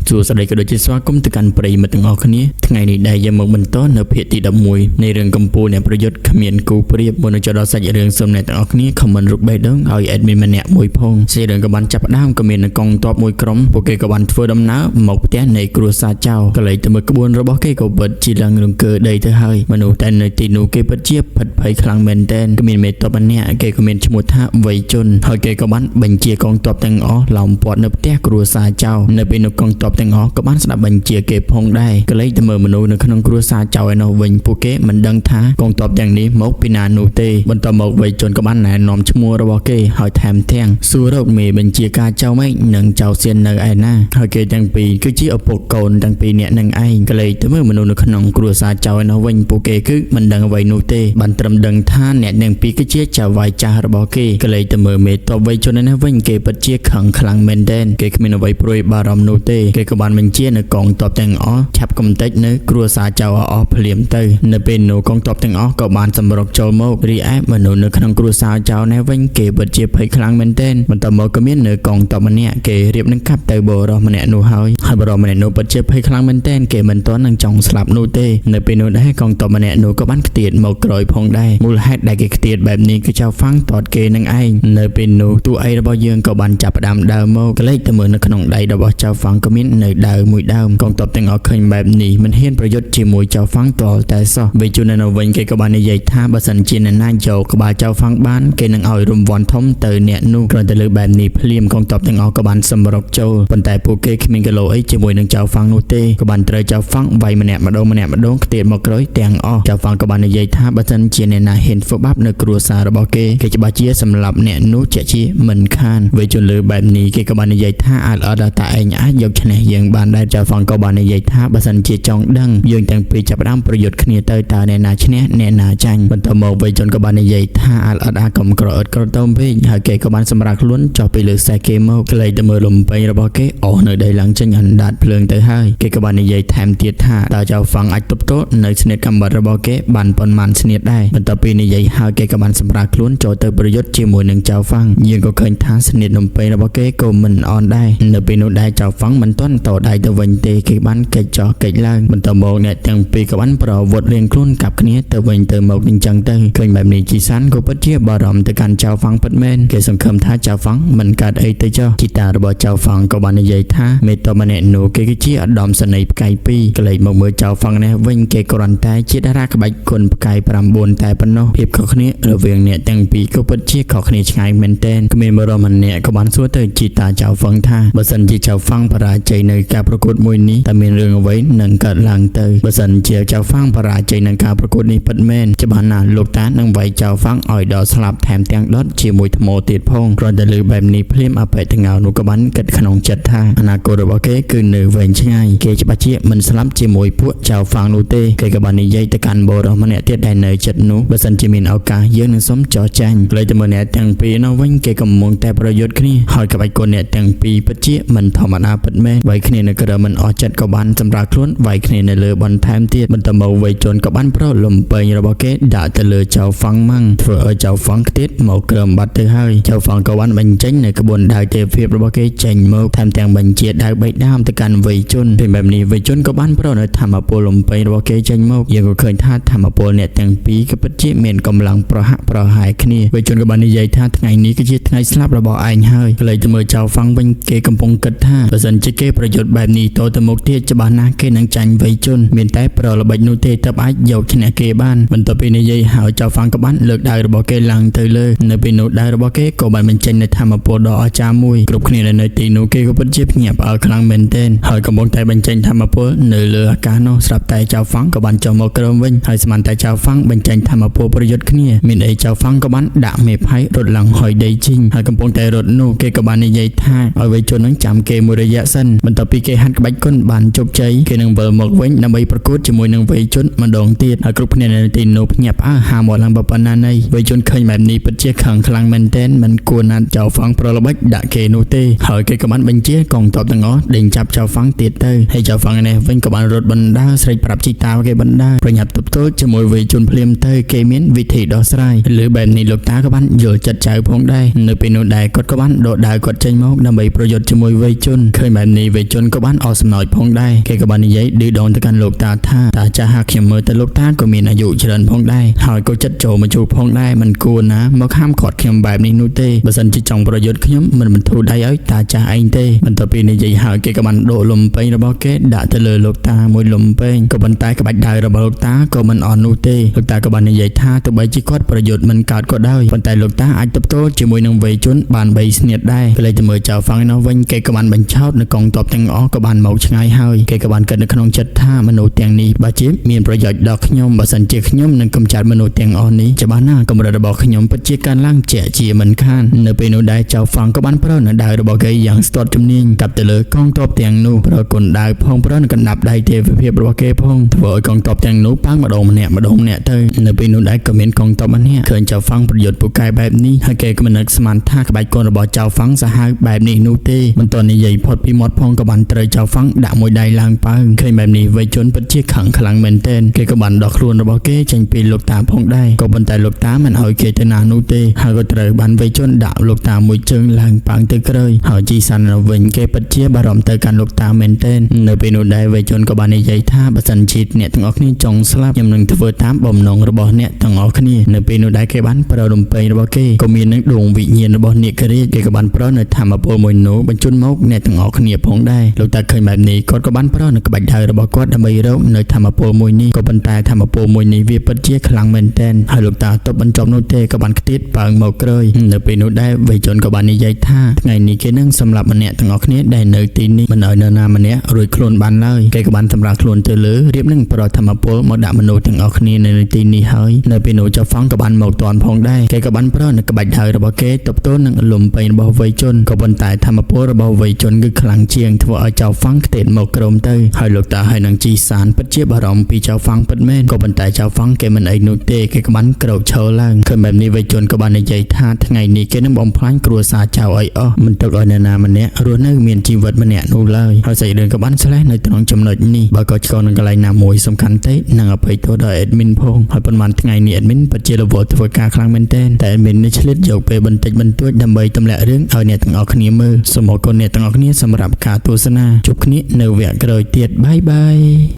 សួស្តីក៏ដូចជាស្វាគមន៍ទៅកាន់ប្រិយមិត្តទាំងអស់គ្នាថ្ងៃនេះដែលយើងមកបន្តនៅភាគទី11នៃរឿងកម្ពុជាអ្នកប្រយុទ្ធគ្មានគូប្រៀបមុននឹងចូលដល់សាច់រឿងសូមអ្នកទាំងអស់គ្នា comment រូបបេះដូងឲ្យ admin ម្នាក់មួយផងសាច់រឿងក៏បានចាប់ផ្ដើមក៏មាននៅកងទ័ពមួយក្រុមពួកគេក៏បានធ្វើដំណើរមកផ្ទះនៃគ្រួសារចៅកលៃទៅមើលក្បួនរបស់គេក៏ពិតជាឡើងរង្គើដីទៅហើយមនុស្សតែនៅទីនោះគេពិតជាភិតភ័យខ្លាំងមែនទែនក៏មានមេតបម្នាក់គេក៏មានឈ្មោះថាវៃជុនហើយគេក៏បានបញ្ជាកងទ័ពទាំងអស់ឡោមព័ទ្ធនៅផ្ទះគ្រួសារចៅនៅពេលនោះកងទ័ពទាំងអស់ក៏បានស្ដាប់បញ្ជាគេផងដែរកលៃទៅមើលមនុស្សនៅក្នុងគ្រួសារចៅឯនោះវិញពួកគេមិនដឹងថាកងទ័ពទាំងនេះមកពីណានោះទេបន្តមកវៃជុនក៏បានណែនាំឈ្មោះរបស់គេហើយថែមទាំងសួររកមេបញ្ជាការចៅម៉េចនិងចៅសៀននៅឯណាហើយគេទាំងពីរគឺជាឪពុកកូនទាំងពីរនាក់នឹងឯងកលៃទៅមើលមនុស្សនៅក្នុងគ្រួសារចៅឯនោះវិញពួកគេគឺមិនដឹងអ្វីនោះទេបានត្រឹមដឹងថាអ្នកទាំងពីរគឺជាចៅវាយចាស់របស់គេកលៃទៅមើលមេតបវៃជនឯនេះវិញគេពិតជាខឹងខ្លាំងមែនទែនគេគ្មានអ្វីព្រួយបារម្ភនោះទេគេក៏បានបញ្ជានៅកងទ័ពទាំងអស់ឆាប់កំទេចនៅគ្រួសារចៅឲ្យអស់ភ្លាមទៅនៅពេលនោះកងទ័ពទាំងអស់ក៏បានសម្រុកចូលមករីឯមនុស្សនៅក្នុងគ្រួសារចៅនេះវិញគេពិតជាភ័យខ្លាំងមែនទែនបន្តមកក៏មាននៅកងទ័ពម្នាក់គេរៀបនឹងកាប់ទៅបរិសម្នាក់នោះហើយហើយបរិសម្នាក់នោះពិតជាភ័យខ្លាំងមែនទែនគេមិនទាន់នឹងចង់ស្លាប់នោះទេនៅពេលនោះដែរកងទ័ពម្នាក់នោះក៏បានខ្ទាតមកក្រោយផងដែរមូលហេតុដែលគេខ្ទាតបែបនេះគឺចៅហ្វាំងតតគេនឹងឯងនៅពេលនោះតួឯរបស់យើងក៏បានចាប់ផ្ដើមដើរមកក្លែកទៅមើលនៅក្នុងដៃរបស់ចៅហ្វាំងក៏មាននៅដាវមួយដើមកងទ័ពទាំងអស់ឃើញបែបនេះមិនហ៊ានប្រយុទ្ធជាមួយចៅហ្វាំងតលតែសោះវិញជួននៅវិញគេក៏បាននិយាយថាបើសិនជាអ្នកណាយកក្បាលចៅហ្វាំងបានគេនឹងឲ្យរង្វាន់ធំទៅអ្នកនោះគ្រាន់តែលើបែបនេះភ្លាមកងទ័ពទាំងអស់ក៏បានសម្រុកចូលប៉ុន្តែពួកគេគ្មានគីឡូអីជាមួយនឹងចៅហ្វាំងនោះទេក៏បានត្រូវចៅហ្វាំងវាយម្នាក់ម្ដងម្នាក់ម្ដងខ្ទាតមកក្រោយទាំងអស់ចៅហ្វាំងក៏បាននិយាយថាបើសិនជាអ្នកណាហ៊ានធ្វើបាបនៅគ្រួសាររបស់គេគេច្បាស់ជាសម្លាប់អ្នកនោះជាក់ជាមិនខានវិញជួនលើបែបនេះគេក៏បាននិយាយថាអាចអត់តាឯងអាចយកឈ្នះយើងបានដែរចៅហ្វាំងក៏បាននិយាយថាបើសិនជាចង់ដឹងយើងទាំងពីរចាប់ផ្ដើមប្រយុទ្ធគ្នាទៅតើអ្នកណាឈ្នះអ្នកណាចាញ់បន្តមកវិញជនក៏បាននិយាយថាអាចអត់អាកុំក្រអត់ក្រតោមពេកហើយគេក៏បានសម្រាប់ខ្លួនចុះពីលើខ្សែគេមកក្លែកទៅមើលលំពេងរបស់គេអស់នៅដីឡើងចេញអណ្ដាតភ្លើងទៅហើយគេក៏បាននិយាយថែមទៀតថាតើចៅហ្វាំងអាចទប់ទល់នៅស្នៀតកំបិតរបស់គេបានប៉ុន្មានស្នៀតដែរបន្ទាប់ពីនិយាយហើយគេក៏បានសម្រាប់ខ្លួនចូលទៅប្រយុទ្ធជាមួយនឹងចៅហ្វាំងយើងក៏ឃើញថាស្នៀតនំពេងរបស់គេក៏មិនអន់ដែរនៅពេលនោះដែរចៅហ្វាំងមិនទាន់តដៃទៅវិញទេគេបានកិច្ចចោះកិច្ចឡើងបន្តមកអ្នកទាំងពីរក៏បានប្រវត្តិរៀងខ្លួនកាប់គ្នាទៅវិញទៅមកអញ្ចឹងទៅឃើញបែបនេះជីសានក៏ពិតជាបារម្ភទៅកាន់ចៅហ្វាំងពិតមែនគេសង្ឃឹមថាចៅហ្វាំងមិនកើតអីទៅចោះជីតារបស់ចៅហ្វាំងក៏បាននិយាយថាមេតបម្នាក់នោះគេគឺជាឧត្តមសេនីយ៍ផ្កាយ2ក្លែកមកមើលចៅហ្វាំងនេះវិញគេគ្រាន់តែជាតារាក្បាច់គុណផ្កាយ9តែប៉ុណ្ណោះភាពខុសគ្នារវាងអ្នកទាំងពីរក៏ពិតជាខុសគ្នាឆ្ងាយមែនទែនគ្មានបរិមម្នាក់ក៏បានសួរទៅជីតាចៅហ្វាំងថាបើសិនជាចៅហ្វាំងបរាជ័យនៅការប្រកួតមួយនេះតើមានរឿងអ្វីនឹងកើតឡើងទៅបើសិនជាចៅហ្វាំងបរាជ័យនឹងការប្រកួតនេះពិតមែនច្បាស់ណាស់លោកតានឹងវាយចៅហ្វាំងឲ្យដល់ស្លាប់ថែមទាំងដុតជាមួយថ្មទៀតផងគ្រាន់តែលើបែបនេះភ្លាមអបិតងោនោះក៏បានគិតក្នុងចិត្តថាអនាគតរបស់គេគឺនៅវែងឆ្ងាយគេច្បាស់ជាមិនស្លាប់ជាមួយពួកចៅហ្វាំងនោះទេគេក៏បាននិយាយទៅកាន់បរិសម្នាក់ទៀតដែលនៅចិត្តនោះបើសិនជាមានឱកាសយើងនឹងសុំចោះចាញ់លើទៅមើលអ្នកទាំងពីរនោះវិញគេកំពុងតែប្រយុទ្ធគ្នាហើយក្បាច់កូនអ្នកទាំងពីរពិតជាមិនធម្មតាពិតមែនវាយគ្នានៅក្រៅមិនអស់ចិត្តក៏បានសម្រាប់ខ្លួនវាយគ្នានៅលើបន្ថែមទៀតបន្តមកវ័យជនក៏បានប្រលំពេងរបស់គេដាក់ទៅលើចៅហ្វាំងម៉ាំងធ្វើឲ្យចៅហ្វាំងខ្ទាតមកក្រមបាត់ទៅហើយចៅហ្វាំងក៏បានបញ្ចេញនៅក្បួនដាវទេវភាពរបស់គេចេញមកថែមទាំងបញ្ជាដាវបីដើមទៅកាន់វ័យជនពេលបែបនេះវ័យជនក៏បានប្រនៅធម្មពលលំពេងរបស់គេចេញមកយើងក៏ឃើញថាធម្មពលអ្នកទាំងពីរក៏ពិតជាមានកម្លាំងប្រហាក់ប្រហែលគ្នាវ័យជនក៏បាននិយាយថាថ្ងៃនេះគឺជាថ្ងៃស្លាប់របស់ឯងហើយក្លែកទៅមើលចៅហ្វាំងវិញគេកំពុងគិតថាបើសិនជាគេប្រយុទ្ធបែបនេះតទៅមុខទៀតច្បាស់ណាស់គេនឹងចាញ់វ័យជនមានតែប្រល្បិចនោះទេទើបអាចយកឈ្នះគេបានបន្ទាប់ពីនិយាយហើយចៅហ្វាំងក៏បានលើកដាវរបស់គេឡើងទៅលើនៅពេលនោះដាវរបស់គេក៏បានបញ្ចេញនូវធម្មពលដ៏អស្ចារ្យមួយគ្រប់គ្នានៅទីនោះគេក៏ពិតជាភ្ញាក់ផ្អើលខ្លាំងមែនទែនហើយកំពុងតែបញ្ចេញធម្មពលនៅលើអាកាសនោះស្រាប់តែចៅហ្វាំងក៏បានចុះមកក្រោមវិញហើយស្មានតែចៅហ្វាំងបញ្ចេញធម្មពលប្រយុទ្ធគ្នាមានអីចៅហ្វាំងក៏បានដាក់មេផៃរត់ឡើងហុយដីជីងហើយកំពុងតែរត់នោះគេក៏បាននិយាយថាឲ្យវ័យជននឹងចាំគេមួយរយៈសិនបន្ទាប់ពីគេហាត់ក្បាច់គុណបានជោគជ័យគេនឹងវិលមកវិញដើម្បីប្រកួតជាមួយនឹងវ័យជនម្ដងទៀតហើយគ្រប់គ្នានៅទីនោះភ្ញាក់ផ្អើលហាមាត់ឡើងប៉ុណ្ណានៃវ័យជនឃើញបែបនេះពិតជាខឹងខ្លាំងមែនទែនមិនគួរណាត់ចៅហ្វាំងប្រល្បិចដាក់គេនោះទេហើយគេក៏បានបញ្ជាកងទ័ពទាំងអស់ដេញ ចាប់ចៅហ្វាំងទៀតទៅហើយចៅហ្វាំងនេះវិញក៏បានរត់បណ្ដើស្រែកប្រាប់ជីតាគេបណ្ដើប្រញាប់ទប់ទល់ជាមួយវេជនភ្លាមទៅគេមានវិធីដោះស្រាយឬបែបនេះលោកតាក៏បានយល់ចិត្តចៅផងដែរនៅពេលនោះដែរគាត់ក៏បានដកដាវគាត់ចេញមកដើម្បីប្រយុទ្ធជាមួយវេជនឃើញបែបនេះវេជនក៏បានអស់សំណោចផងដែរគេក៏បាននិយាយឌឺដងទៅកាន់លោកតាថាតាចាស់ហាខ្ញុំមើលទៅលោកតាក៏មានអាយុច្រើនផងដែរហើយក៏ចិត្តចូលមកជួផងដែរមិនគួរណាមកហាមឃាត់ខ្ញុំបែបនេះនោះទេបើសិនជាចង់ប្រយុទ្ធខ្ញុំមិនបន្ធូរដៃឲ្យតាចាស់ឯងទេបន្ទាប់ពីនិយាយហើយគេក៏បានដកលំពេងរបស់គេដាក់ទៅលើលោកតាមួយលំពេងក៏ប៉ុន្តែក្បាច់ដាវរបស់លោកតាក៏មិនអន់នោះទេលោកតាក៏បាននិយាយថាទោះបីជាគាត់ប្រយុទ្ធមិនកើតក៏ដោយប៉ុន្តែលោកតាអាចទប់ទល់ជាមួយនឹងវេជនបាន3ស្នៀតដែរក៏លេចទៅមើលចៅហ្វាំងនោះវិញគេក៏បានបញ្ឆោតនៅកងទ័ពទាំងអស់ក៏បានមកឆ្ងាយហើយគេក៏បានគិតនៅក្នុងចិត្តថាមនុស្សទាំងនេះបើជាមានប្រយោជន៍ដល់ខ្ញុំបើសិនជាខ្ញុំនឹងកំចាត់មនុស្សទាំងអស់នេះច្បាស់ណាស់កម្រិតរបស់ខ្ញុំពិតជាកើនឡើងជាក់ជាមិនខាននៅពេលនោះដែរចៅហ្វាំងក៏បានប្រើនៅដាវរបស់គេយ៉ាងស្ទាត់ជំនាញកាប់ទៅលើកងទ័ពទាំងនោះប្រើគុណដាវផងប្រើនៅកណ្ដាប់ដៃទេវភាពរបស់គេផងធ្វើឲ្យកងទ័ពទាំងនោះប៉ាំងម្ដងម្នាក់ម្ដងម្នាក់ទៅនៅពេលនោះដែរក៏មានកងទ័ពម្នាក់ឃើញចៅហ្វាំងប្រយុទ្ធពូកែបែបនេះហើយគេក៏មិននឹកស្មានថាក្បាច់កូនរបស់ចៅហ្វាំងសាហាវបែបនេះនោះទេមិនទាន់និយាយផុតពីមាត់ផងក៏បានត្រូវចៅហ្វាំងដាក់មួយដៃឡើងប៉ើងឃើញបែបនេះវេជនពិតជាខឹងខ្លាំងមែនទែនគេក៏បានដោះខ្លួនរបស់គេចេញពីលោកតាផងដែរក៏ប៉ុន្តែលោកតាមិនឲ្យគេទៅណានោះទេហើយក៏ត្រូវបានវេជនដាក់លោកតាមួយជើងឡើងប៉ើងទៅក្រោយហើយជីសាននៅវិញគេពិតជាបារម្ភទៅកាន់លោកតាមែនទែននៅពេលនោះដែរវេជនក៏បាននិយាយថាបើសិនជាអ្នកទាំងអស់គ្នាចង់ស្លាប់ខ្ញុំនឹងធ្វើតាមបំណងរបស់អ្នកទាំងអស់គ្នានៅពេលនោះដែរគេបានប្រើរំពេងរបស់គេក៏មាននឹងដួងវិញ្ញាណរបស់នាគរាជគេក៏បានប្រើនៅធម្មពលមួយនោះបញ្ជូនមកអ្នកទាំងអស់គ្នាផងដែរលោកតាឃើញបែបនេះគាត់ក៏បានប្រើនៅក្បាច់ដាវរបស់គាត់ដើម្បីរកនៅធម្មពលមួយនេះក៏ប៉ុន្តែធម្មពលមួយនេះវាពិតជាខ្លាំងមែនទែនហើយលោកតាទប់បញ្ចប់នោះទេក៏បានខ្ទាតប៉ើងមកក្រោយនៅពេលនោះដែរវេជនក៏បាននិយាយថាថ្ងៃនេះគេនឹងសម្លាប់ម្នាក់ទាំងអស់គ្នាដែលនៅទីនេះមិនឲ្យនរណាម្នាក់រួចខ្លួនបានឡើយគេក៏បានសម្រាលខ្លួនទៅលើរៀបនឹងប្រធម្មពលមកដាក់មនុស្សទាំងអស់គ្នានៅទីនេះហើយនៅពេលនោះចៅហ្វាំងក៏បានមកតាន់ផងដែរគេក៏បានប្រើនៅក្បាច់ដាវរបស់គេទប់ទល់នឹងលំពេញរបស់វេជនក៏ប៉ុន្តែធម្មពលរបស់វេជនគឺខ្លាំងជាងធ្វើឲ្យចៅហ្វាំងខ្ទេចមកក្រោមទៅហើយលោកតាហើយនឹងជីសានពិតជាបារម្ភពីចៅហ្វាំងពិតមែនក៏ប៉ុន្តែចៅហ្វាំងគេមិនអីនោះទេគេក៏បានក្រោកឈរឡើងឃើញបែបនេះវេជនក៏បាននិយាយថាថ្ងៃនេះគេនឹងបំផ្លាញគ្រួសារចៅឲ្យអស់មិនទុកឲ្យនរណាម្នាក់រស់នៅមានជីវិតម្នាក់នោះឡើយហើយសាច់រឿងក៏បានឆ្លេះនៅត្រង់ចំណុចនេះបើក៏ឆ្កងនឹងកន្លែងណាមួយសំខាន់ទេនឹងអភ័យទោសដល់ admin ផងហើយប៉ុន្មានថ្ងៃនេះ admin ពិតជារវល់ធ្វើការខ្លាំងមែនទែនតែ admin នេះឆ្លៀតយកពេលបន្តិចបន្តួចដើម្បីទម្លាក់រឿងឲ្យអ្នកទាំងអស់គ្នាមើលសូមអរគុណអ្នកទាំងអស់គ្នាសម្រាប់ការទស្សនាជួបគ្នានៅវគ្គក្រោយទៀតបាយបាយ។